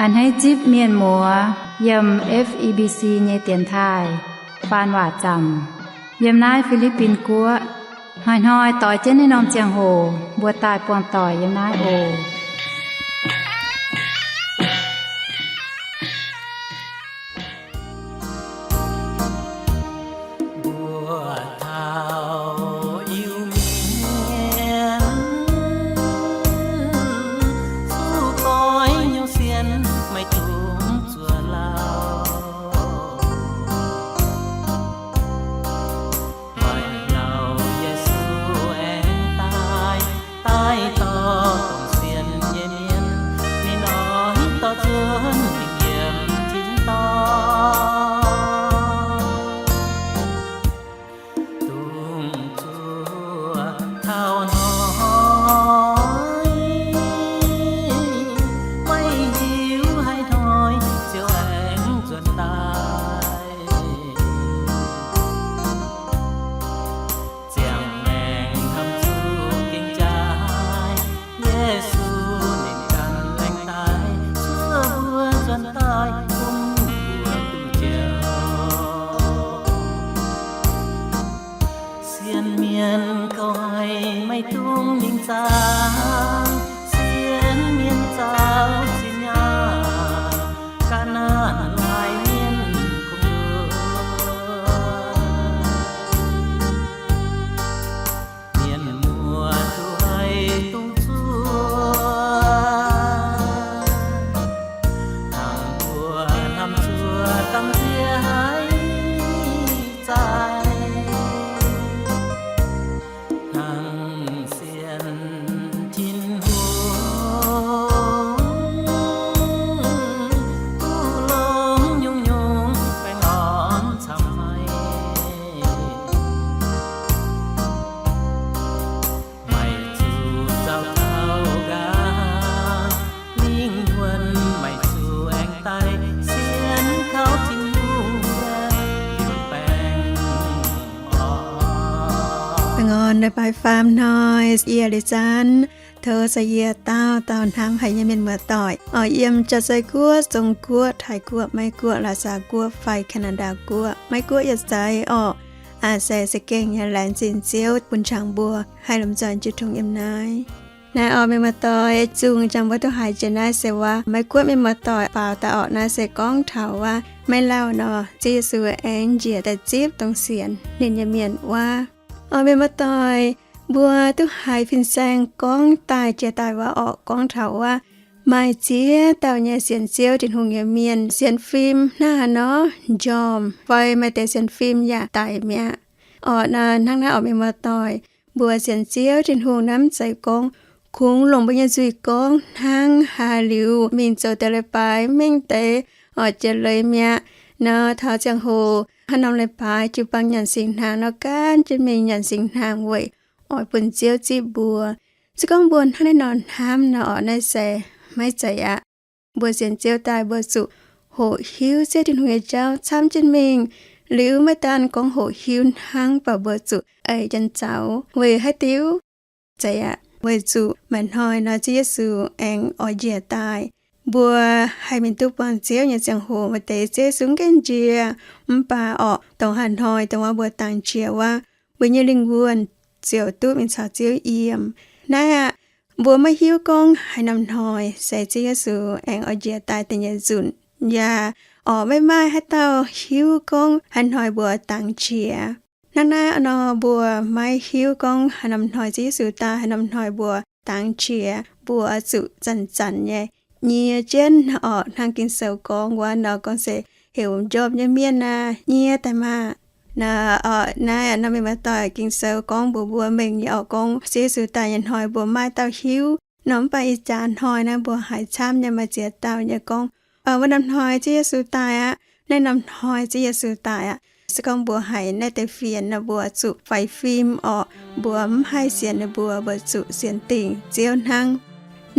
A'hneiv zipv mienh muoz yiem F E B C nyei dienx taaih faan waac zaamc yiem naaiv Fi^li^bin Guoqv. Hnoi-hnoi doix jienv naaiv norm ziangh hoc mbuo daaih buangh doic yiem naaiv oc. Mbuo taux Iu-Mienh, zuqc goiv nyungc sienx maiv dungx zuov lauh. Maaih lauh Yesu aengx daaih, daaih dorh dongh sienx nyei mienh, ninh oix dorh zuonx mingh yiem tin-dorngh. Dungx zuov taux hnoi, maiv hiuv haaix hnoi Ziouv aengx nzuonx daaih. Ziangh maengc hnamv zuqc gengh jaaix, Yesu ninh ganh laengz daaih cuotv mbuo nzuonx daaih bun mbuo duqv njoux. Sienx mienh kouv haic maiv dungx mingh zaangc, sienx mienh zaux zinh aqv, ga'naaiv laaix mienh kungx nduov. Mienh muoz duqv haih dungx zuov, hnangv mbuo hnamv zuov gamh nziex haic zaaic, hnangv sienx Tin-Hungh duqv longx nyungc-nyungc baengh orn camv haic. Maiv zuqc zaux taux nqa'haav, lingh wuonh maiv zuqc aengx daaih sienx kaux Tin-Hungh liuz baengh orn. Baengh orn leiz-baaix faam hnoi, yie Liuz Zanv tov se yie dauh dauh hnamv haic nyei mienh muoz-doic oix yiem Jaav-Zei Guoqv, Zong Guoqv, Taiv Guoqv, Meiv Guoqv, Laac Saa Guoqv fai Canada Guoqv, Meiv Guoqv yaac zeiz orqc. Aa, se se gengh nyei laengz zingh Ziouv bun qangx mbuo haih lomh nzoih jiu tong yiem naaiv. Naaiv orqc, mienh muoz-doic, zungh jangx mbuo duqv haiz jiex naaiv se waac Meiv Guoqv mienh muoz-doic baaux daaih orqc. Naaiv se gorngv taux waac maiv lauh nor, Ziouv Yesu aengx njiec daaih zipv dongh sienx ninh nyei mienh wuov. Orqc, mienh muoz-doic, mbuo duqv haiz fin-saeng gorngv daaih jiex daaih waac orqc, gorngv taux waac maaih ziex dauh nyei sienx Ziouv Tin-Hungh nyei mienh sienx fim hnangv haaix nor njormh, fai maaih deix sienx fim yaac daic mi'aqv. Orqc, hnangv naaiv orqc, mienh muoz-doic, mbuo sienx Ziouv Tin-Hungh naaiv mv zeiz gorngv kungx longc mbuo nyei nzuih gorngv hnangv haaix liuz mingh zoux deix leiz-baaix mengh deix orqc jiex leiz mi'aqv. Nor taux ziangh hoc haaix norm leiz-baaix jiu-baang nyanc singx hnaangx nor, gaanv jienv mingh nyanc singx hnaangx weic oix bun Ziouv zipv mbuo. Se gorngv mbuo hnangv naaiv nor hnamv nor orqc, naaiv se maiv zeiz aqv. Mbuo sienx Ziouv daaih mbuo zuqc hoqc hiuv Ziouv Tin-Hungh nyei jauv camv jienv mingh. Liuz maiv daan gorngv hoqc hiuv hnangv, mv baac mbuo zuqc eix jienv zaux. Weic haaix diuc? Zeiz aqv, weic zuqc maaih hnoi nor Ziouv Yesu aengx oix njiec daaih. Mbuo haih mingh duqv buangh Ziouv nyei ziangh hoc, maaih deix Ziouv Yesu mv gaengh njiec. Mv baac orqc, dongh haaix hnoi dongh wuov mbuo dangx qiex wuov, mbuo nyei lingh wuonh ziouc duqv mingh caux Ziouv yiem. Naaiv aqv, mbuo maiv hiuv gorngv haaix norm hnoi se Ziouv Yesu aengx oix njiec daaih deix nyei nzunc. Yaac orqc, maiv maaih haaix dauh hiuv gorngv haaix hnoi mbuo dangx qiex. Hnangv naaiv nor, mbuo maiv hiuv gorngv haaix norm hnoi Ziouv Yesu daaih, haaix norm hnoi mbuo dangx qiex, mbuo zuqc zanc-zanc nyei nyie jienv orqc. Hnangv Ging-Sou gorngv wuov nor, gorngv se heuc m'njormh nyei mienh aah, nyie daaih maah! Naaiv orqc, naaiv norm mienh muoz-doic, Ging-Sou gorngv mbuox mbuo mengh nyei orqc, gorngv Ziouv Yesu daaih nyei hnoi mbuo maiv dauh hiuv nor. Mv baac ih jaax hnoi naaiv mbuo haiz camv nyei, maaih ziex dauh nyei gorngv, wuov norm hnoi Ziouv Yesu daaih aqv, naaiv norm hnoi Ziouv Yesu daaih aqv. Se gorngv mbuo haiz naaiv deix fienx nor, mbuo zuqc faix fim orqc. Mbuo mv haih sienx ninh mbuo, mbuo zuqc sienx dingc Ziouv hnangv.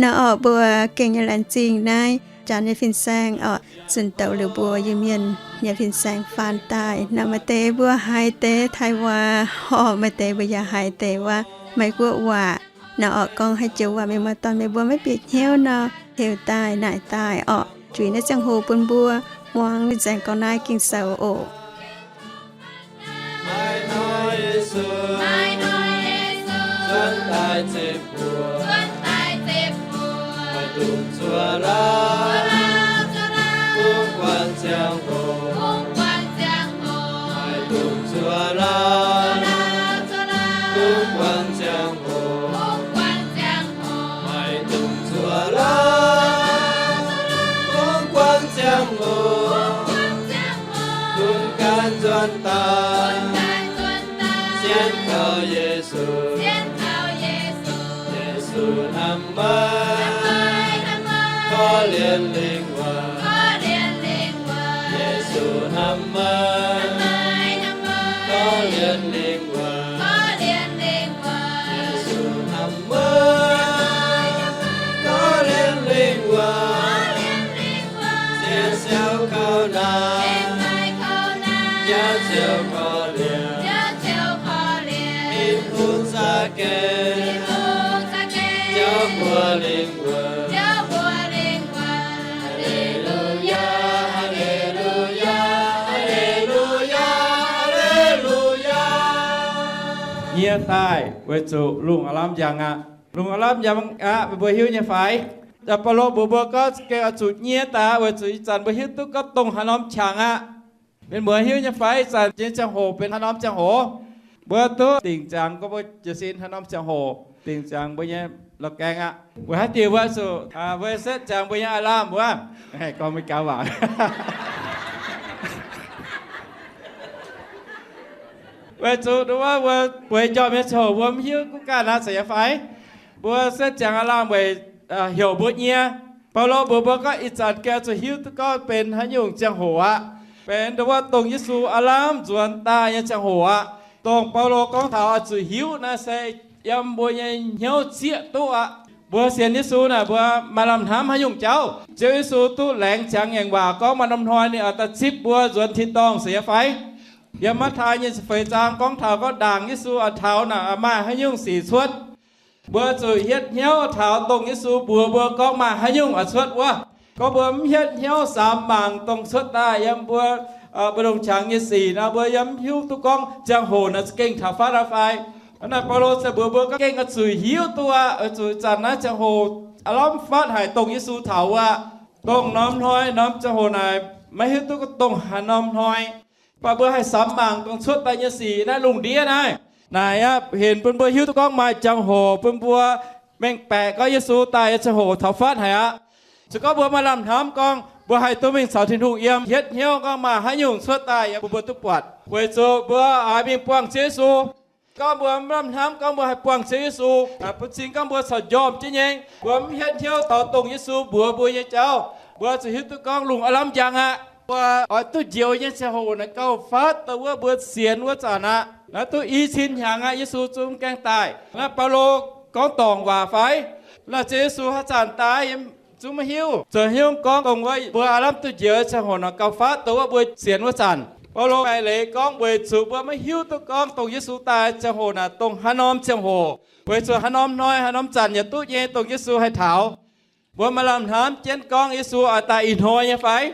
Nor orqc, mbuo gengh nyei laengz zingh naaiv janx nyei fin-saeng orqc, zunh douz liuz mbuo Iu-Mienh nyei fin-saeng faan daaih. Nor maaih deix mbuo haiz deix Taiv waac orqc, maaih deix mbuo yaac haiz deix wuov Meiv Guoqv waac. Nor orqc, gorngv haaix joux waac mienh muoz-doic meih mbuo maiv bieqc hnyouv nor, heuc daaih naaic daaih orqc. Zuiz naaiv ziangh hoc bun mbuo muangx ninh nzaengc gauh naaiv Ging-Sou oc. Maiv hnoi Yesu, maiv hnoi Yesu, zuonx daaih ziepc buoz, zuonx daaih ziepc buoz, maiv dungx zuov lauh, zuov lauh, zuov lauh, bun guangc ziangh hoc, bun guangc ziangh hoc, maiv dungx zuov lauh, zuov lauh, zuov lauh, bun guangc ziangh hoc, bun guangc ziangh hoc, maiv dungx zuov lauh, bun guangc ziangh hoc, bun gan nzuonx daaih, sienx kaux Yesu, sienx kaux Yesu. Yesu hnamv meih, korv-lienh lingh wuonh, korv-lienh lingh wuonh. Yesu hnamv meih, korv-lienh lingh wuonh, korv-lienh lingh wuonh. Yesu hnamv meih, korv-lienh lingh wuonh. Sienx siou kouv naanc, jauv ziouc korv-lienh, jauv ziouc korv-lienh. Tin-Hungh za'gengh, Tin-Hungh za'gengh, jauv mbuox lingh wuonh, jauv mbuox lingh wuonh. Haa^le^lu^yaa, haa^le^lu^yaa, haa^le^lu^yaa, haa^le^lu^yaa. Nyie daaih weic zuqc lungh aav lamh njang aqv. Lungh aav lamh njang aqv, meih mbuo hiuv nyei fai? Baulo mbuox mbuo gorngv za'gengh oix zuqc nyie daaih weic zuqc ih zanc mbuo hiuv duqv gorngv dongh haaix norm qangx aqv. Meih mbuo hiuv nyei fai? Ih zanc nyei ziangh hoc benx haaix norm ziangh hoc? Mbuo duqv dingc ziangx gorngv mbuo jiez sin haaix norm ziangh hoc, dingc ziangx mbuo nyei la'gaeng aqv. Weic haaix diuc mbuo zuqc, mbuo setv ziangx mbuo nyei alarm wuov? Gorngv mbuo gaux waac. Weic zuqc ndongc wuov mbuo bueix njormh nyei ziangh hoc mbuo mv hiuv duqv ganh aqv, zeiz nyei fai? Mbuo setv ziangx alarm weic heuc mbuo nyie. Baulo mbuox mbuo gorngv ih zanc gengh zuqc hiuv duqv gorngv benx haaix nyungc ziangh hoc aqv. Benx ndongc wuov dongh Yesu aav lamh nzuonx daaih nyei ziangh hoc aqv. Dongh Baulo gorngv taux oix zuqc hiuv naaiv se yiem mbuo nyei hnyouv zieqv duqv aqv. Mbuo sienx Yesu naaic, mbuo maaih lamh hnamv haaix nyungc jauv? Ziouv Yesu duqv laengz ziangx ngaengc waac gorngv maaih norm hnoi ninh oix daaih zipv mbuo nzuonx tin-dorngh, zeiz nyei fai? Yiem Matv^taai nyei ziepc feix zaang gorngv taux gorngv ndaangc Yesu oix taux naaic maaih haaix nyungc sic cuotv. Mbuo zuqc hietv hnyouv taux dongh Yesu mbuox mbuo gorngv maaih haaix nyungc oix cuotv wuov. Gorngv mbuo mv hietv hnyouv samx mangc dongh cuotv daaih yiem mbuo, mbuo longc qangx nyei sic nor, mbuo yiem mv hiuv duqv gorngv ziangh hoc naaic za'gengh taux fatv aqv fai? Hnangv naaic Baulo se mbuox mbuo gorngv gengh oix zuqc hiuv duqv aqv, oix zuqc zanc naaiv ziangh hoc aav lamh fatv haic dongh Yesu taux wuov. Dongh norm hnoi norm ziangh hoc naaic maiv hiuv duqv gorngv dongh haaix norm hnoi. Mv baac mbuo haih samx mangc dongh cuotv daaih nyei sic naaiv lungh ndiev naaiv. Naaic aqv, hinc bun mbuo hiuv duqv gorngv maaih ziangh hoc bun mbuo mengh baeqc gorngv Yesu daaih nyei ziangh hoc taux fatv haic aqv. Se gorngv mbuo maaih lamh hnamv gorngv mbuo haih duqv mingh caux Tin-Hungh yiem, hietv hnyouv gorngv maaih haaix nyungc cuotv daaih yaac bun mbuo duqv buatc, weic zuqc mbuo oix mingh buangh Ziouv Yesu. Gorngv mbuo mv lamh hnamv gorngv mbuo haih buangh Ziouv Yesu, bun cing gorngv mbuo corc njormh jienv nyei, mbuo mv hietv hnyouv taux dongh Yesu mbuox mbuo nyei jauv, mbuo zuqc hiuv duqv gorngv lungh aav lamh njang aqv. Mbuo oix duqv njoux nyei ziangh hoc naaic gauh fatv dongh wuov mbuo sienx wuov zanc aqv. Naaiv duqv i cin hnyangx aqv, Yesu zungv gaengh daaih. Naaiv Baulo gorngv dorngc waac fai? Naaiv Ziouv Yesu haaix zanc daaih yie zungv maiv hiuv. Zoux haaix nyungc gorngv dongh wuov mbuo aav lamh duqv njoux ziangh hoc naaic gauh fatv dongh wuov mbuo sienx wuov zanc? Baulo maaih leiz gorngv weic zuqc mbuo maiv hiuv duqv gorngv dongh Yesu daaih ziangh hoc naaic dongh haaix norm ziangh hoc, weic zuqc haaix norm hnoi haaix norm zanc yaac duqv nyei dongh Yesu haih taux. Mbuo maaih lamh hnamv jienv gorngv Yesu oix daaih ih hnoi nyei fai?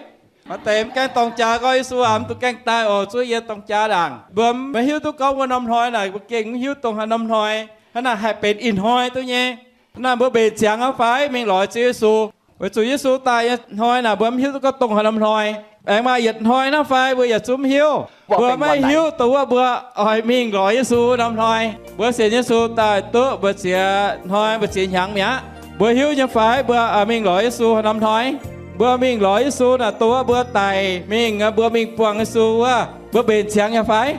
Maaih deix mv gaengh dorng jaax gorngv Yesu aac mv dungx gaengh daaih oc, zuov yie dorng jaax ndaangc. Mbuo maiv hiuv duqv gorngv wuov norm hnoi naaic, mbuo gengh mv hiuv dongh haaix norm hnoi. Hnangv naaic haih benx ih hnoi duqv nyei. Hnangv naaic mbuo mbenc ziangx aqv fai mingh lorz Ziouv Yesu? Weic zuqc Yesu daaih nyei hnoi naaic mbuo mv hiuv duqv gorngv dongh haaix norm hnoi. Aengx maaih yietc hnoi hnangv fai mbuo yaac zungv mv hiuv. Mbuo maiv hiuv dongh wuov mbuo oix mingh lorz Yesu norm hnoi. Mbuo sienx Yesu daaih duqv mbu'ziex hnoi mbu'ziex hnyangx mi'aqv. Mbuo hiuv nyei fai mbuo oix mingh lorz Yesu norm hnoi? Mbuo mingh lorz Yesu naaic dongh wuov mbuo daic mingh, mbuo mingh buangh Yesu wuov, mbuo mbenc ziangx nyei fai?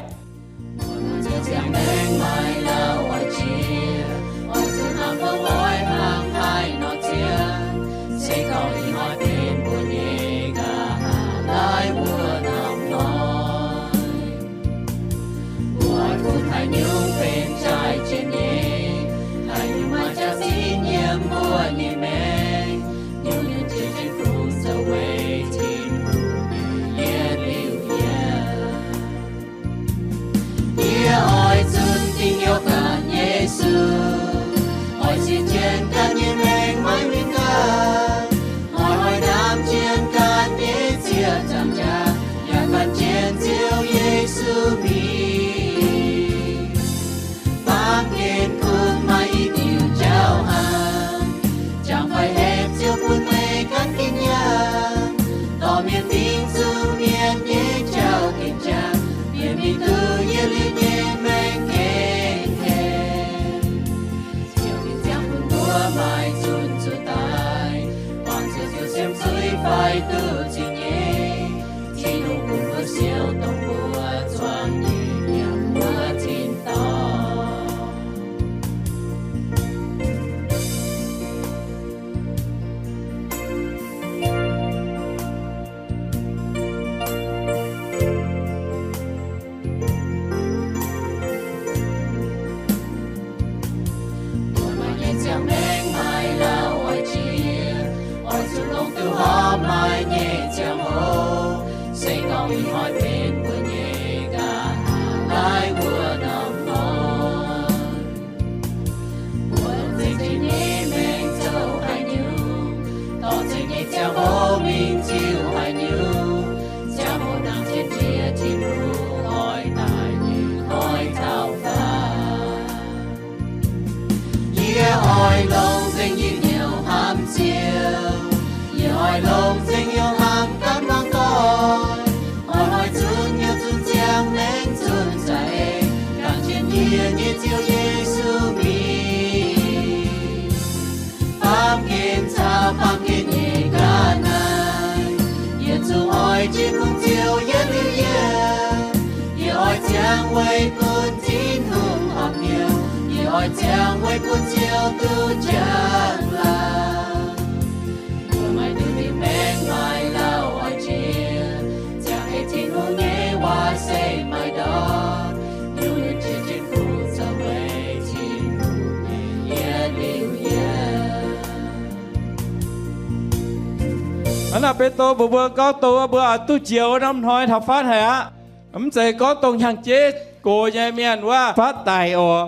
siou dongh mbuo zuangx nyei yiem wuov tin-dorngh. Mbuo maaih nyei ziangh maengc maaih lauh oix jiex, oix zuqc longc duqv horpc maaih nyei ziangh hoc. Se gorngv ih hnoi benx mbuo nyei nqa'haav laaiv wuov norm hnoi, mbuo longc za'gengh nyei maengc zoux haaix nyungc, dorh za'gengh nyei ziangh hoc mingh ziux haaix nyungc, ziangh hoc nangc jienv jiex Tin-Hungh oix daaih nyei hnoi taux faah. Yie oix longc za'gengh nyei hnyouv hnamv Ziouv. Yie oix longc za'gengh nyei hnyouv hnamv ganh muangx doic. Oix hnoi zunc hnyouv zunc ziangh maengc zunc za'eix, ganh jienv yie nyei Ziouv Yesu mingh. Baamh gen caux baamh gen nyei ga'naaiv, yietc zungv oix jienv bun Ziouv yietv liuz yie. Yie oix ziangh weic bun Tin-Hungh horpc hnyouv. Yie oix ziangh weic bun Ziouv duqv njang-laangc. Mbuo maaih duqv diuh maengc maaih lauh oix jiex, ziangh ei Tin-Hungh nyei waac se maaih ndortv, nyungc-nyungc jiex jienv kuv zoux weic Tin-Hungh nyei yietv liuz yie. Hnangv naaic Beuv Douz mbuox mbuo gorngv dongh wuov mbuo oix duqv njoux norm hnoi taux fatv haic aqv. Mv zeiz gorngv dongh hnyangx-jeiv gox nyei mienh wuov fatv daic oc.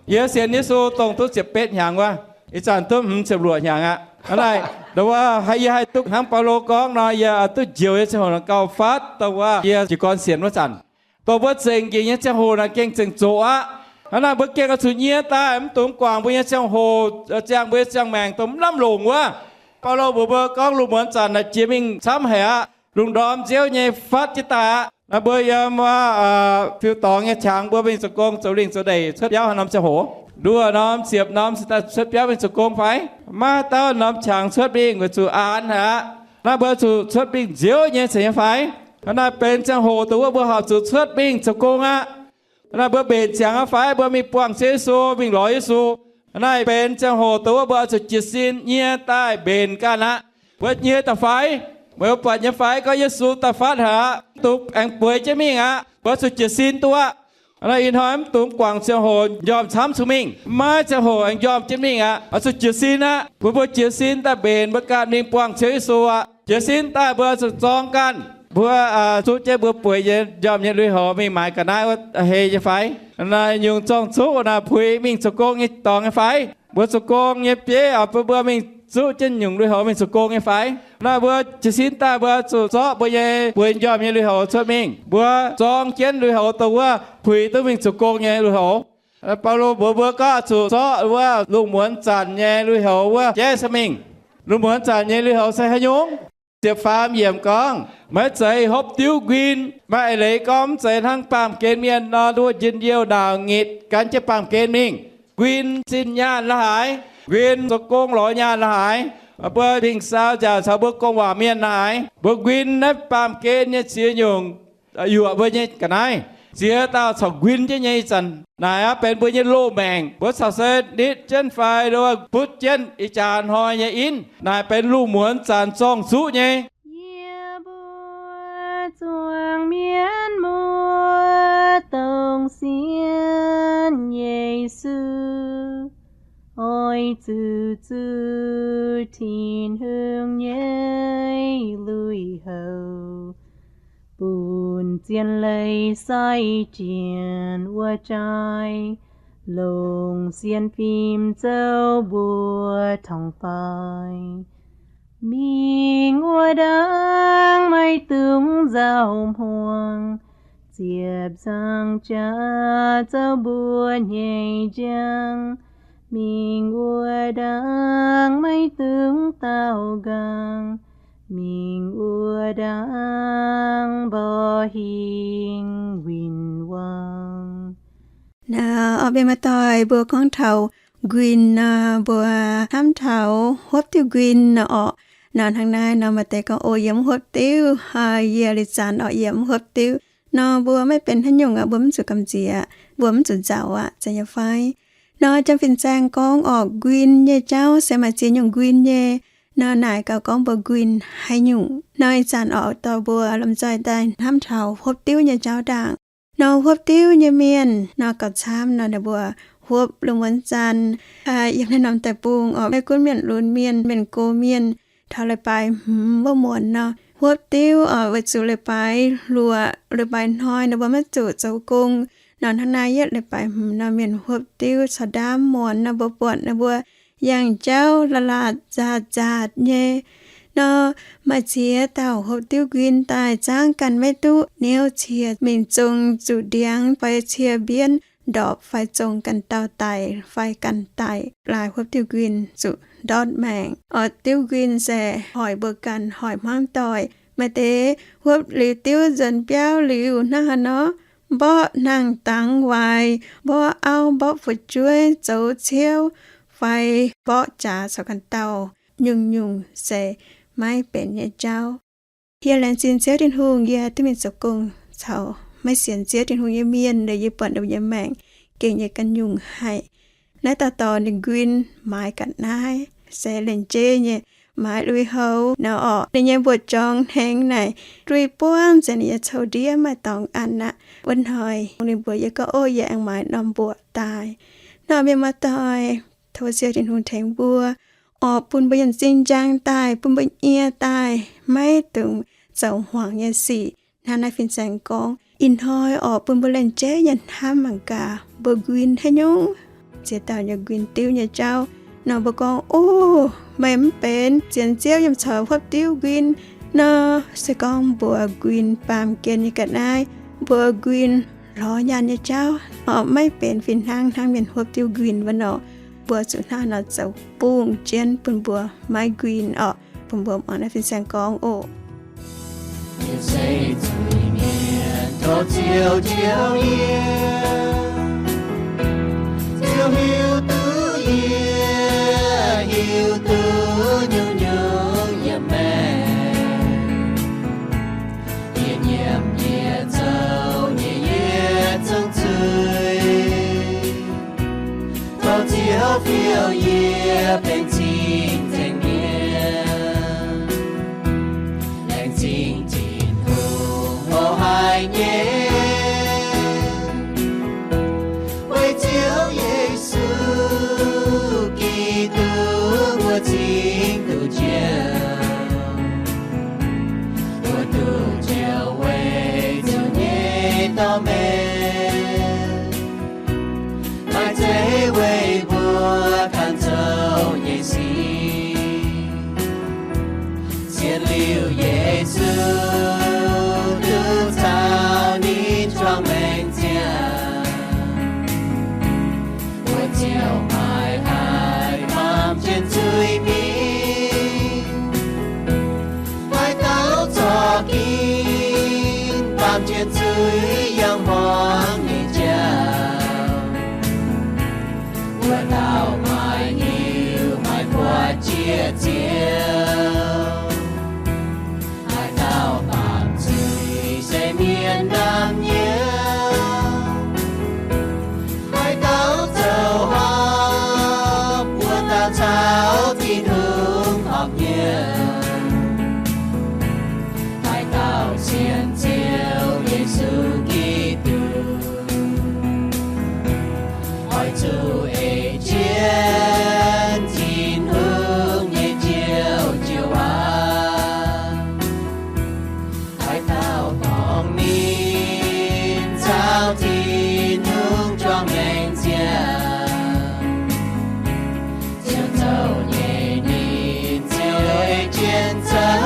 Yie sienx Yesu dongh duqv ziepc betv hnyangx wuov, ih zanc duqv hmz ziepc luoqc hnyangx aqv. Hnangv naaic, dongh wuov haih yie haih duqv hnangv Baulo gorngv nor, yie oix duqv njoux nyei ziangh hoc nor gauh fatv, dongh wuov yie jiez gorn sienx wuov zanc. Dongh mbuo zengc njiec nyei ziangh hoc naaic gengh zengc zoqc aqv. Hnangv naaic mbuo gengh oix zuqc nyie daaih mv dungx guangc mbuo nyei ziangh hoc, ziangh mbuo nyei ziangh maengc dongh mv lamh longc wuov. Baulo mbuox mbuo gorngv lungh muonz zanc naaic jiex mingh camv haic aqv. Lungh ndorm nziouv nyei fatv jienv daaih aqv. Naaiv mbuo yiem wuov fiuv-dorngx nyei qangx mbuo mingh zoux gong zoux lingh zoux ndeic cuotv biauv haaix norm ziangh hoc? Nduoh norm, ziepc norm se daaih cuotv biauv mingh zoux gong fai? Maiv dauh norm qangx cuotv mingh weic zuqc aan haic aqv. Naaiv mbuo zuqc cuotv mingh nziouv nyei cingx nyei fai? Hnangv naaic benx ziangh hoc dongh wuov mbuo horpc zuqc cuotv mingh zoux gong aqv. Hnangv naaic mbuo mbenc ziangx aqv fai? Mbuo mingh buangh Ziouv Yesu, mingh lorz Yesu. Hnangv naaic benx ziangh hoc dongh wuov mbuo oix zuqc jiez sin nyie daaih mbenc ganh aqv. Mbuo nyie daaih fai? Meih mbuo buatc nyei fai gorngv Yesu daaih fatv haic aqv, mv dungx aengx bueix jienv mingh aqv. Mbuo zuqc jiez sin duqv aqv. Hnangv naaic ih hnoi mv dungx guangc ziangh hoc njormh camv zuqc mingh. Maiv ziangh hoc aengx njormh jienv mingh aqv. Oix zuqc jiez sin aqv. Mbuo mbuo jiez sin daaih mbenc mbuo ganh mingh buangh Ziouv Yesu aqv. Jiez sin daaih mbuo zuqc zorng ganh. Mbuo zuqv jienv mbuo bueix nyei njormh nyei lui-houx mingh maaiz ga'naaiv wuov hei nyei fai? Naaiv nyungc zorng-zuqv naaic puix mingh zoux gong nyei dorngx nyei fai? Mbuo zoux gong nyei bieiv oix bun mbuo mingh zuqv jienv nyungc lui-houx mingh zoux gong nyei fai? Naaiv mbuo jiez sin daaih mbuo zuqc zorqv mbuo nyei bueix njormh nyei lui-houx cuotv mingh. Mbuo zorng jienv lui-houx dongh wuov puix duqv mingh zoux gong nyei lui-houx. Baulo mbuox mbuo gorngv zuqc zorqv wuov lungh muonz zanc nyei lui-houx wuov jaiv se mingh. Lungh muonz zanc nyei lui-houx se haaix nyungc? Ziepc faam yiemc gorngv, maiv zeiz hopv diuv nquin. Maaih eix leiz gorngv mv zeiz hnangv baamh gen mienh nor, nduov njien-youh nauc ngitc gan jienv baamh gen mingh. Nquin zinh nyaanh la'haaix, nquin zoux gong lorz nyaanh la'haaix, mbuo mingh saau nziaauc caux mbuo gong-waac mienh la'haaix, mbuo nquin naaiv baamh gen nyei ziex nyungc yuoqc mbuo nyei ga'naaiv. Ziex dauh corc nquin jienv nyei ih zanc naaic aqv, benx mbuo nyei loz-maengc. Mbuo corc se nitv jienv fai butv jienv ih jaax hnoi nyei inv. Naaic benx lungh muonz zanc zorng-zuqv nyei. Yie mbuo zuangx mienh muoz dongh sienx Yesu, oix zuqc zuqc Tin-Hungh nyei lui-houx, bun zien leiz sai jienv wuov jaaix, longc sienx fim zoux mbuo torngv faix. Mingh wuov ndaangc maiv dungx nzauh hmuangx, ziepc nzaangc jaax zoux mbuo nyei njang. Mingh wuov ndaangc maiv dungx daaux nqaang, mingh wuov ndaangc mborqv hingh win-wangv. Naaiv orqc, mienh muoz-doic, mbuo gorngv taux nquin nor, mbuo hnamv taux hopv diuv nquin nor orqc. Nor hnangv naaiv nor maaih deix gorngv, O, yie mv hopv diuv, yie liuz zanc orqc, yie mv hopv diuv. Nor mbuo maiv benx haaix nyungc aqv, mbuo mv zuqc gamh nziex, mbuo mv zuqc nzauc aqv, zeiz nyei fai? Nor janx fin-saeng gorngv orqc, nquin nyei jauv se maaih ziex nyungc nquin nyei. Nor naaic gauh gorngv mbuo nquin haaix nyungc. Nor ih zanc orqc dorh mbuo lomh nzoih daaih hnamv taux hopv diuv nyei jauv ndaangc. Nor hopv diuv nyei mienh nor gauh camv nor, ninh mbuo hopv lungh muonz zanc yiem naaiv norm deic-bung orqc, maiv gunv mienh lunx mienh, mienh gox mienh, taux leiz-baaix hmz wuov muonz nor, hopv diuv orqc, weic zuqc leiz-baaix luoqc, leiz-baaix hnoi ninh mbuo maiv zuqc zoux gong. Nor hnangv naaiv yietv leiz-baaix hmz nor, mienh hopv diuv caux ndaamv muonz nor, mbuo buatc ninh mbuo yangh jauv la'laatc nzaatc nzaatc nyei. Nor maaih ziex dauh hopv diuv nquin daaih zaangv ganh maiv duqv, niouv cie mingh zong zuqc ndiangx fai cie mbienv ndorpc fai zong ganh dauh daic fai ganh daic, laaix hopv diuv nquin zuqc ndortv maengc. Orqc, diuv nquin se hoic mbuo ganh hoic hmuangv doic. Maaih deix hopv liuz diuv nzuonx biauv liuz hnangv haaix nor, mborqv hnaangx-dangx waaic, mborqv auv mborqv fu'jueiv, zoux ciouv, fai mborqv jaax caux ganh dauh, nyungc-nyungc se maiv benx nyei jauv. Yie laengz zingh Ziouv Tin-Hungh, yie duqv mingh zoux gong caux maiv sienx Ziouv Tin-Hungh nyei mienh, liuz yie buatc ninh mbuo nyei maengc gengh nyei ganh nyungc haic. Naaiv dauh dorh ninh nquin maaiz ga'naaiv se lenh jeiv nyei, maaiz lui-houx nor orqc, ninh nyei mbuoqc jorngx hnengx naaic, lui buangv nzengc ninh nyei cou-ndiev maaih dorngx an aqv. Wuov hnoi ninh mbuox yie gorngv, O, yie aengx maaiz norm mbuoqc daaih. Nor mienh muoz-doic, tov Ziouv Tin-Hungh tengx mbuo, orqc, bun mbuo yienh zingh njang daaih, bun mbuo nyie daaih, maiv dungx zoux hmuangx nyei sic. Hnangv naaiv fin-saeng gorngv, ih hnoi orqc, bun mbuo lenh jeiv nyei hnamv mangc gaax mbuo nquin haaix nyungc. Ziex dauh nyei nquin diuv nyei jauv. Nor mbuo gorngv, O, meih mv benx sienx Ziouv yiem caux hopv diuv nquin. Nor se gorngv mbuo nquin baamh gen nyei ga'naaiv, mbuo nquin lorz nyaanh nyei jauv, orqc, maiv benx fih hnangv hnangv mienh hopv diuv nquin wuov nor. Mbuo zuqc hnangv nor zoux bungx jienv bun mbuo maiv nquin orqc. Bun mbuo muangx naaiv fin-saeng gorngv oc. Yie se zuiz-mienh tov Ziouv njoux yie. Ziouv hiuv duqv yie, hiuv duqv nyungc-nyungc yiem maengc. Yie nyiemc yie zoux nyei yietc zungv zuiz. Tov Ziouv fiou yie benx cing-nzengc mienh. Laengz zingh Tin-Hungh mouz haic nyei. Weic Ziouv Yesu Giduc mbuo cingx duqv njoux. Mbuo duqv njoux weic Ziouv nyei dorh meih. Maaih zeiz weic mbuo ganh zoux nyei sic. Sienx liuz Yesu duqv caux ninh juangc maengc ziangh, mbuo ziouc maiv haih baamh jienv zuiz mingh. Haaix dauh zorqv ginv baamh jienv zuiz yangh hmuangx nyei jauv, wuov dauh maiv hiuv maiv buatc jiex Ziouv. Haaix dauh baamh zuiz se mienh ndaamv-nyouz. Haaix dauh zoux horpc, wuov dauh caux Tin-Hungh horpc nyei. Haaix dauh sienx Ziouv Yesu Giduc, oix zuqc ei jienv Tin-Hungh nyei Njoux Jiu-Baang. Haaix dauh dorngc ninh caux Tin-Hungh juangc maengc ziangh, Ziouv zoux nyei ninh ziouc ei jienv zoux.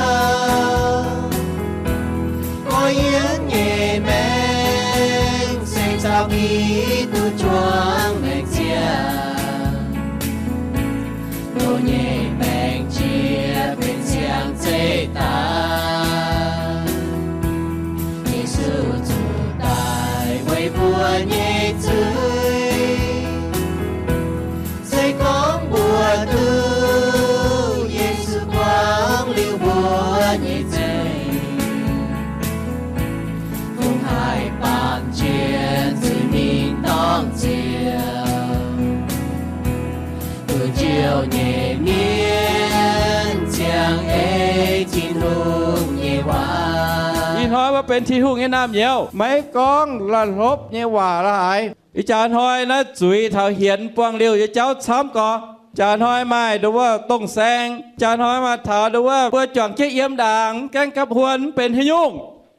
Gorx-youz nyei maengc se caux Giduc juangc maengc ziangh. Mbuo nyei maengc jiex benx siang-zeih daaih. Yesu zuqc daaih weic mbuo nyei zuiz. Se gorngv mbuo duqv Yesu gorngv Mbuo benx Tin-Hungh nyei naamh nyouz, maiv gorngv la'hlopv nyei waac la'haaix. Ih jaax hnoi naaiv zuiz taux hienx buangh liouh nyei jauv camv gorx. Jaax hnoi maaih nduov wuov dongh saeng, jaax hnoi maaih taux nduov wuov mbuo juangc jienv yiem ndaangc, mv gaengh gapv huon, mv benx haaix nyungc.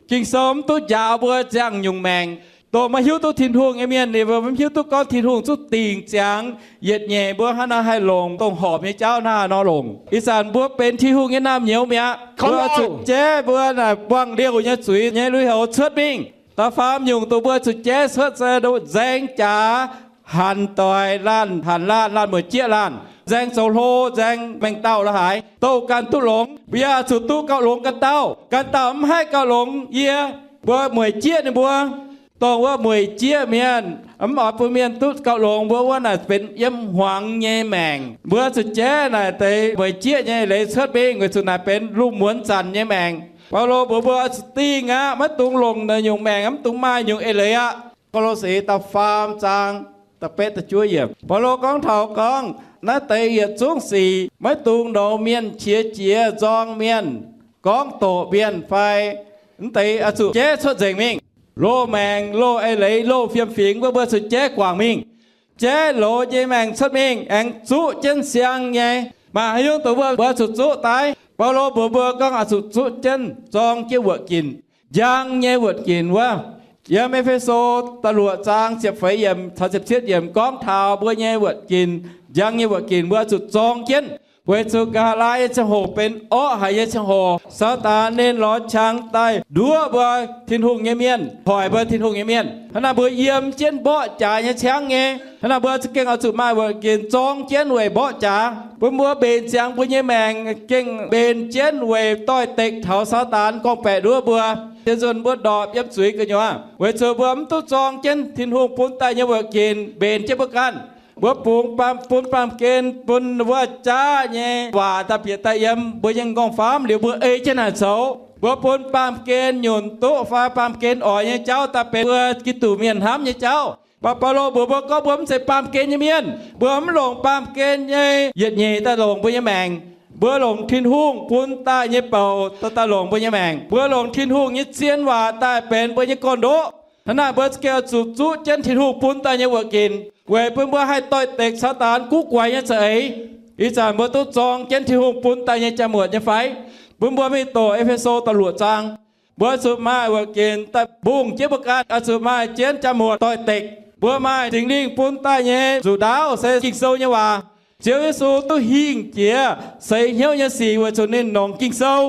Ging-Sou mv duqv njaaux mbuo ziangh nyungc maengc. Dongh maiv hiuv duqv Tin-Hungh nyei mienh ninh mbuo mv hiuv duqv gorngv Tin-Hungh zuqc dingc ziangx yietc nyeic mbuo hnangv naaiv haih longc dongh horpc nyei jauv hnangv haaix nor longc. Ih zanc mbuo benx Tin-Hungh nyei naamh nyouz mi'aqv. Mbuo zuqc jaiv mbuo naaic buangh liouh nyei zuiz nyei lui-houx cuotv mingh. Da'faam nyungc dongh mbuo zuqc jaiv cuotv se nzaeng jaax, hanc doic laanh, hanc laanh, laanh mueic jieqv laanh, nzaeng zoux hlo, nzaeng mengh dauh la'haaix, douh ganh duqv longx. Mbuo yaac zuqc duqv gauh longx ganh dauh. Ganh dauh mv haih gauh longx yie, mbuo mueic jieqv ninh mbuo. Dongh wuov mueic jieqv mienh mv oix bun mienh duqv gauh longx, mbuo wuov naaic benx yiem hmuangx nyei maengc. Mbuo zuqc jaiv naaic deix mueic jieqv nyei leiz cuotv mingh weic zuqc naaic benx lungh muonz zanc nyei maengc. Baulo mbuox mbuo oix zuqc dingh aqv, maiv dungx longc naaiv nyungc maengc, mv dungx maaih nyungc eix leiz aqv. Ko^lo^se da'faam zaang da'betv da'juov yiemc, Baulo gorngv taux gorngv naaiv deix yietc zungv sic maiv dungx nouz mienh qiex jiez, nzorng mienh, gorngv doqc mienh fai mv deix, oix zuqc jaiv cuotv nzengc mingh. Loz-maengc, loz-eix leiz, loz-fiem-fingx mbuo, mbuo zuqc jaiv guangc mingh. Jaiv loz nyei maengc cuotv mingh aengx zuqv jienv siang nyei. Maaih haaix nyungc dongh mbuo, mbuo zuqc zuqv daaih? Baulo mbuox mbuo gorngv oix zuqc zuqv jienv zorng jienv wuoqc ginc, njang nyei wuoqc ginc wuov. Yiem E^fe^so da'luoqc zaang ziepc feix yiemc caux ziepc cietv yiemc gorngv taux mbuo nyei wuoqc ginc, njang nyei wuoqc ginc mbuo zuqc zorng jienv, weic zuqc nqa'haav laai nyei ziangh hoc benx orqv haic nyei ziangh hoc. Saadaan ninh lorz qangx daaih nduov mbuo Tin-Hungh nyei mienh, hoic mbuo Tin-Hungh nyei mienh. Hnangv naaic mbuo yiem jienv mborqv jaax nyei ciangv nyei. Hnangv naaic mbuo za'gengh oix zuqc maaih wuoqc ginc zorng jienv weic mborqv jaax, bun mbuo mbenc ziangx mbuo nyei maengc gengh mbenc jienv weic doix-dekc taux Saadaan gorngv-baeqc nduov mbuo. Zien nzunc mbuo ndorpc yiem zuiz gu'nyuoz weic zuqc mbuo mv duqv zorng jienv Tin-Hungh bun daaih nyei wuoqc ginc mbenc jienv mbuo ganh. Mbuo bungx baamh, bun baamh gen bun wuov jaav nyei waac daaih bieqc daaih yiem mbuo nyei m'nqorngv-famv liuz mbuo ei jienv naaic zoux. Mbuo bun baamh gen nyunc duqv fai baamh gen oix nyei jauv daaih benx mbuo Giduc mienh hnamv nyei jauv. Mv baac Baulo mbuox mbuo gorngv mbuo mv zeiz baamh gen nyei mienh. Mbuo mv longc baamh gen nyei yietc nyeic daaih longc mbuo nyei maengc. Mbuo longc Tin-Hungh bun daaih nyei bouc daaih, daaih longc mbuo nyei maengc. Mbuo longc Tin-Hungh nyei zien waac daaih benx mbuo nyei gorn-ndoqv. Hnangv naaic mbuo za'gengh oix zuqc zuqv jienv Tin-Hungh bun daaih nyei wuoqc ginc weic bun mbuo haih doix-dekc Saadaan guv guaix nyei za'eix. Ih zanc mbuo duqv zorng jienv Tin-Hungh bun daaih nyei jaa-muotc nyei fai? Bun mbuo mingh doqc E^fe^so da'luoqc zaang. Mbuo zuqc maaih wuoqc ginc daaih mbungh jienv mbuo ganh, oix zuqc maaih jienv jaa-muotc doix-dekc. Mbuo maaih Singx Lingh bun daaih nyei nzuqc ndaauv se Ging-Sou nyei waac. Ziouv Yesu duqv hingh jiex seix hnyouv nyei sic weic zuqc ninh longc Ging-Sou.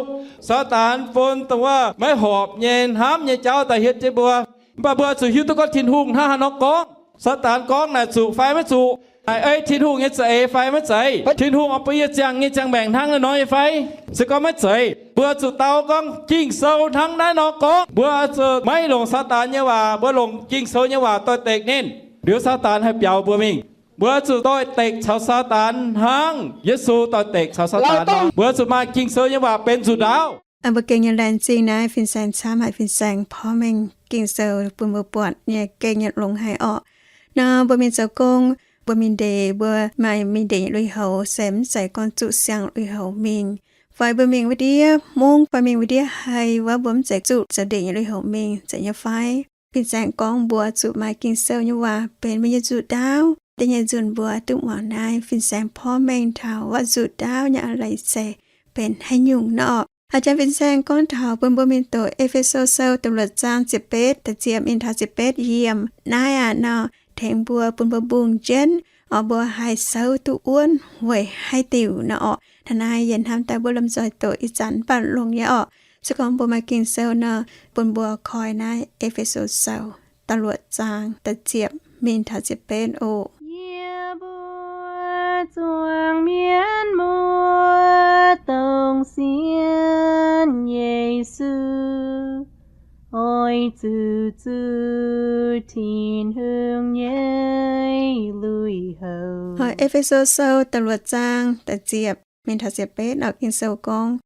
Saadaan bun dongh wuov maiv horpc nyei hnamv nyei jauv daaih hietv jienv mbuo. Mv baac mbuo zuqc hiuv duqv gorngv Tin-Hungh hnangv haaix nor gorngv. Saadaan gorngv naaic zuqc fai maiv zuqc? Naaic ei Tin-Hungh nyei za'eix fai maiv zeiz? Tin-Hungh oix bun yie ziangh nyei ziangh maengc hnangv naaiv nor nyei fai? Se gorngv maiv zeiz, mbuo zuqc dau gorngv Ging-Sou hnangv naaiv nor gorngv. Mbuo zuqc maiv longc Saadaan nyei waac, mbuo longc Ging-Sou nyei waac doix-dekc ninh, liuz Saadaan haih biaux mbuo mingh. Mbuo zuqc doix-dekc caux Saadaan hnangv Yesu doix-dekc caux Saadaan nor. Mbuo zuqc maaih Ging-Sou nyei waac benx nzuqc ndaauv. Mbuo gengh nyei laengz zingh naaiv fin-saeng camv haic, fin-saeng porv mengh Ging-Sou bun mbuo buatc nyei gengh nyei longx haic orqc. Nor mbuo mingh zoux gong, mbuo mingh ndeic, mbuo maaih mingh ndeic lui-houx se mv zeiz gorngv zuqc siang lui-houx mingh. Fai mbuo mingh wuov ndiev mungv fai mingh wuov ndiev hei wuov, mbuo mv zeiz zuqc zoux ndeic nyei lui-houx mingh, zeiz nyei fai? Fin-saeng gorngv mbuo zuqc maaih Ging-Sou nyei waac benx mbuo nyei nzuqc ndaauv. Da'nyeic nzunc mbuo duqv muangx naaiv fin-saeng porv mengh taux wuov nzuqc ndaauv nyei a'leiz se benx haaix nyungc nor orqc. A'jang fin-saeng gorngv taux bun mbuo mingh doqc E^fe^so Sou da'luoqc zaang ziepc betv da'ziepc mingh taux ziepc betv yiemc naaiv aqv nor, tengx mbuo bun mbuo mbungh jienv, oix mbuo haih souv duqv wuonv weic haaix diuc nor orqc. Hnangv naaiv yie hnamv daaih mbuo lomh nzoih doqc ih zanc mv baac longx nyei orqc. Se gorngv mbuo maaih Ging-Sou nor, bun mbuo koi naaiv E^fe^so Sou da'luoqc zaang da'ziepc mingh taux ziepc betv oc. Yie mbuo zuangx mienv muoz dongh sienx Yesu, oix zuqc zuqc Tin-Hungh nyei lui-houx. E^fe^so Sou da'luoqc zaang da'ziepc mingh taux ziepc betv nor, Ging-Sou gorngv,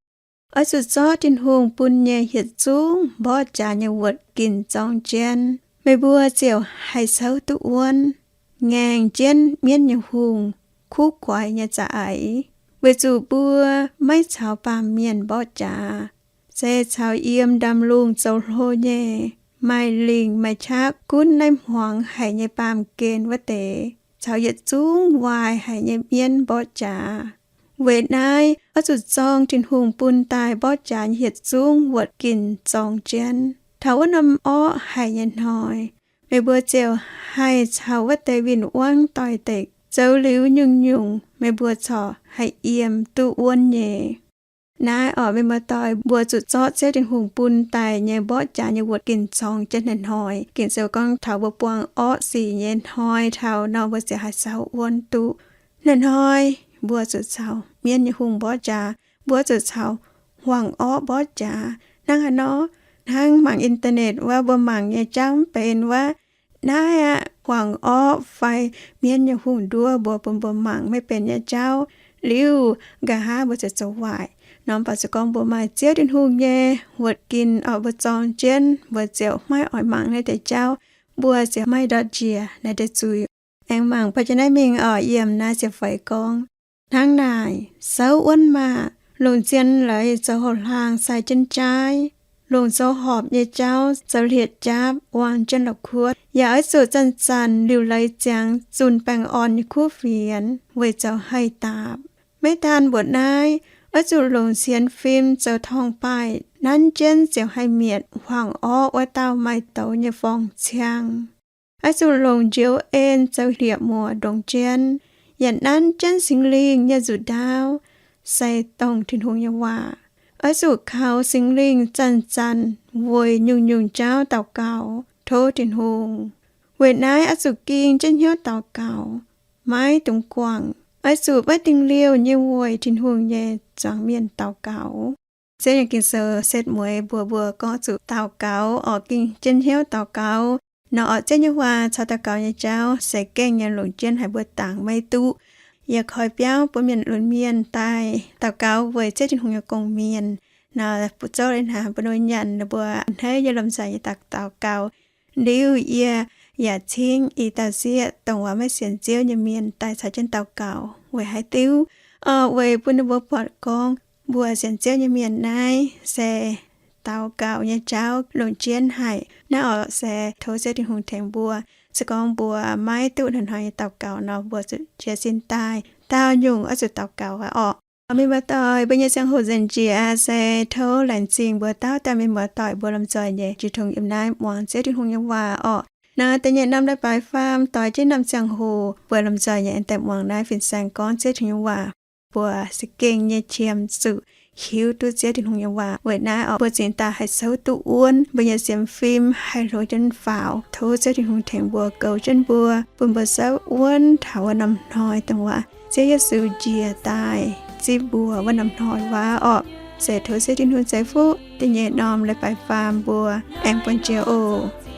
oix zuqc zorqv Tin-Hungh bun nyei yietc zungv mborqv jaax nyei wuoqc ginc zorng jienv, meih mbuo ziouc haih souv duqv wuonv, ngaengc jienv mienv nyei hungh kuv guaix nyei za'eix, weic zuqc mbuo maiv caux baamh mienh mborqv jaax. se caux yiem ndaamv-lungh zoux hlo nyei, maaih lingc maaih qaqv gunv naaiv hmuangx haic nyei baamh gen wuov deix, caux yietc zungv waaic haic nyei mienv mborqv jaax. Weic naaiv oix zuqc zorng Tin-Hungh bun daaih mborqv jaax nyei yietc zungv wuotc ginh zorng jienv. Taux wuov norm orqv haic nyei hnoi, meih mbuo ziouc haih caux wuov deix win-wangv doix-dekc zoux liuz nyungc-nyungc meih mbuo corc haih yiem duqv wuonv nyei. Naaiv orqc, meih muoz-doic, mbuo zuqc zorqv Ziouv Tin-Hungh bun daaih nyei mborqv jaax nyei wuotc ginh zorng jienv hnoi-hnoi. Ging-Sou gorngv taux mbuo buangh orqv sic nyei hnoi taux nor, mbuo ziouc haih caux wuonv duqv. Hnoi-hnoi mbuo zuqc caux mienv nyei hungh mborqv jaax, mbuo zuqc caux hmuangx orqv mborqv jaax. Hnangv haaix nor? Hnangv mangc internet wuov, mbuo mangc nyei jauv mv benx wuov, naaiv aqv, hmuangx orqv fai mienv nyei hungh nduov mbuo bun mbuo mangc maiv benx nyei jauv. Liuz nqa'haav mbuo ziouc zoux waaic. Norm baac se gorngv mbuo maaih Ziouv Tin-Hungh nyei wuotc ginh orqc, mbuo zorng jienv, mbuo ziouc maiv oix mangc naaiv deix jauv. Mbuo ziouc maiv ndortv njiec naaiv deix zuiz. Aengx mangc baac jiex naaiv mingh orqc, yiem naaiv ziouc faix gorngv hnangv naaic: Souv wuonv maah! Longc zien leiz zoux houx-hlaang sai jienv jaaiv. Longc zoux horpc nyei jauv zoux hlieqv-jaapv wuang jienv la'kuotv. Yaac oix zuqc zanc-zanc liuc leiz ziangx zunh baengh orn nyei kuv fienx weic zoux haih daapc. Maiv daan mbuoqc naaiv, oix zuqc longc sienx fim zoux torngv-baaih, nanv jienv ziouc haih mietc hmuangx orqv wuov dauh maaih douz nyei forng-ciang. Oix zuqc longc njoux en zoux hlieqv-muoc ndongx jienv, yaac nanv jienv Singx Lingh nyei nzuqc ndaauv, se dongh Tin-Hungh nyei waac. Oix zuqc kaux Singx Lingh zanc-zanc weic nyungc-nyungc jauv daux gaux tov Tin-Hungh. Weic naaiv oix zuqc ging jienv hnyouv daux gaux, maiv dungx guangc. Oix zuqc maiv dingh liouh nyei weic Tin-Hungh nyei zuangx mienh daux gaux. Ziouv nyei Ging-Sou setv mueiz mbuox mbuo gorngv zuqc daux gaux orqc, ging jienv hnyouv daux gaux. Nor orqc, Ziouv nyei waac caux daux gaux nyei jauv se gengh nyei longc jienv haic, mbuo dangc maiv duqv. Yie koi biauv bun mienh lunx mienh daaih daux gaux weic Ziouv Tin-Hungh nyei gong-mienh. Nor butv zouv leiz hnaangx bun ninh mbuo nyanc ninh mbuo a'hneiv nyei lomh nzoih nyei daux, daux gaux. Liuz yie yaac cingv i dauh sieqv dongh waac maiv sienx Ziouv nyei mienh daaih caux jienv daux gaux. Weic haaix diuc? Orqc, weic bun ninh mbuo buatc gorngv mbuo sienx Ziouv nyei mienh naaiv se daux gaux nyei jauv longc jienv haic. Naaiv orqc se tov Ziouv Tin-Hungh tengx mbuo. Se gorngv mbuo maiv duqv hnoi-hnoi nyei daux gaux nor, mbuo zuqc jiez sin daaih daauh nyungc oix zuqc daux gaux orqc. Mienh muoz-doic, mbuo nyei ziangh hoc nzengc jiex se tov laengz zingh mbuo dauh dauh mienh muoz-doic mbuo lomh nzoih nyei jiu tong yiem naaiv muangx Ziouv Tin-Hungh nyei waac orqc. Nor da'nyeic norm leiz-baaix faam doix jienv norm ziangh hoc mbuo lomh nzoih nyei aengx daaih muangx naaiv fin-saeng gorngv Ziouv Tin-Hungh nyei waac. Mbuo se gengh nyei qiemx zuqc hiuv duqv Ziouv Tin-Hungh nyei waac. Weic naaiv orqc, mbuo cingx daaih haih souv duqv wuonv, mbuo nyei sienx fim haih hlo jienv faaux. Tov Ziouv Tin-Hungh tengx mbuo, goux jienv mbuo, bun mbuo souv wuonv taux wuov norm hnoi dongh waac Ziouv Yesu njiec daaih zipv mbuo wuov norm hnoi waac orqc. Se tov Ziouv Tin-Hungh ceix fuqv da'nyeic norm leiz-baaix faam mbuo aengx buangh jiex oc.